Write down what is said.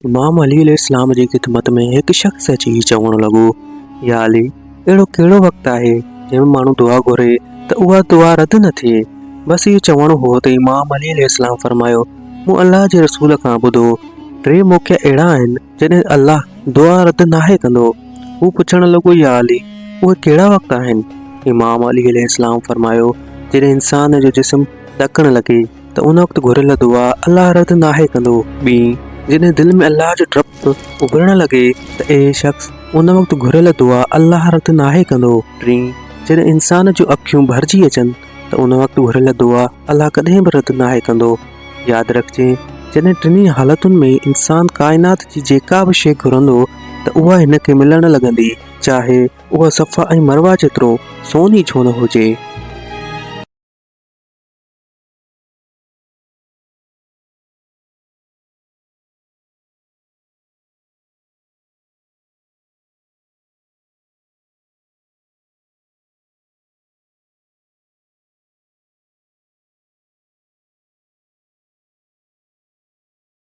امام علي عليه السلام جي خدمت ۾ هڪ شخص اچي چوڻ لڳو، يا علي! اهڙو ڪهڙو وقت آهي، جنهن ۾ ماڻهو دعا گهري ته اها دعا رد نه ٿئي؟ بس اهو چوڻو هو ته امام علي عليه السلام فرمايو، مون الله جي رسول کان ٻڌو، ٽي موقعا اهڙا آهن، جڏهن الله دعا رد ناهي ڪندو. هو پڇڻ لڳو، يا علي! اهي ڪهڙا وقت آهن؟ امام علي عليه السلام فرمايو، جڏهن انسان جو جسم ڏڪڻ لڳي. ته ان وقت گهريل دعا الله رد ناهي ڪندو. ٻي، جڏهن دل ۾ الله جو ڊپ اڀرڻ لڳي ته اهي شخص ان وقت گهريل دعا الله رد ناهي ڪندو. ٽين، جڏهن انسان جون اکيون ڀرجي اچن ته ان وقت گهريل دعا الله ڪڏهن به رد ناهي ڪندو. ياد رکجي جڏهن ٽنهي حالتن ۾ انسان ڪائنات جي جيڪا به شيء گهرندو ته اها هن کي ملڻ لڳندي چاهي اها صفا ۽ مروه جيترو سون ئي ڇو نه هجي.